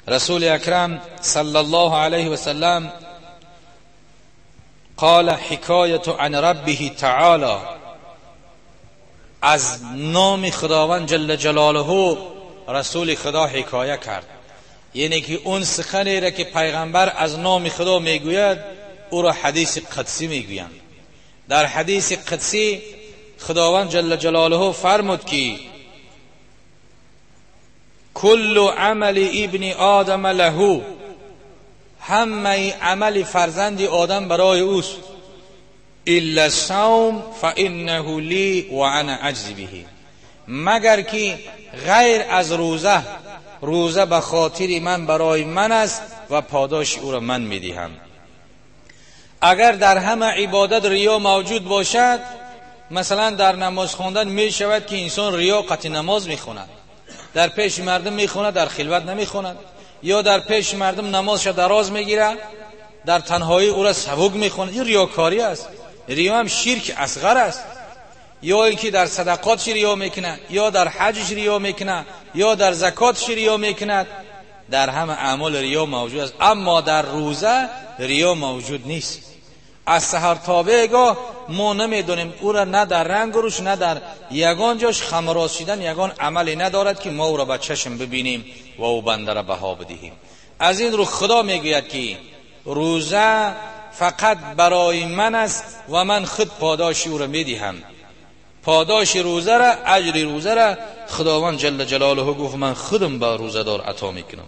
رسول اکرم صلی الله علیه و سلم قال حکایت عن ربه تعالی، از نام خداوند جل جلاله رسول خدا حکایه کرد. یعنی که اون سخنی را که پیغمبر از نام خدا میگوید او را حدیث قدسی میگویند. در حدیث قدسی خداوند جل جلاله فرمود که کل عمل ابن آدم له، همه عمل فرزند آدم برای اوست، الا الصوم فانه لی و انا اجزی به، مگر که غیر از روزه، روزه به خاطر من برای من است و پاداش او را من میدهم. اگر در همه عبادت ریا موجود باشد، مثلا در نماز خواندن می شود که انسان ریا قطع نماز میخواند، در پیش مردم میخواند، در خلوت نمیخواند، یا در پیش مردم نمازش دراز میگیره، در تنهایی او را سبک میخواند. این ریاکاری است. ریا هم شرک اصغر است. یا اینکه در صدقاتش ریا میکنه، یا در حجش ریا میکنه، یا در زکاتش ریا میکند. در همه اعمال ریا موجود است، اما در روزه ریا موجود نیست. از سحر تا بگاه ما نمیدونیم او را، نه در رنگ روش نه در یگان جاش خمراز شدن یگان عملی ندارد که ما او را به چشم ببینیم و او بنده را بها بدهیم. از این رو خدا میگوید که روزه فقط برای من است و من خود پاداش او را میدهم. پاداش روزه را، اجر روزه را خداوند جل جلاله گفت من خودم با روزه دار عطا میکنم.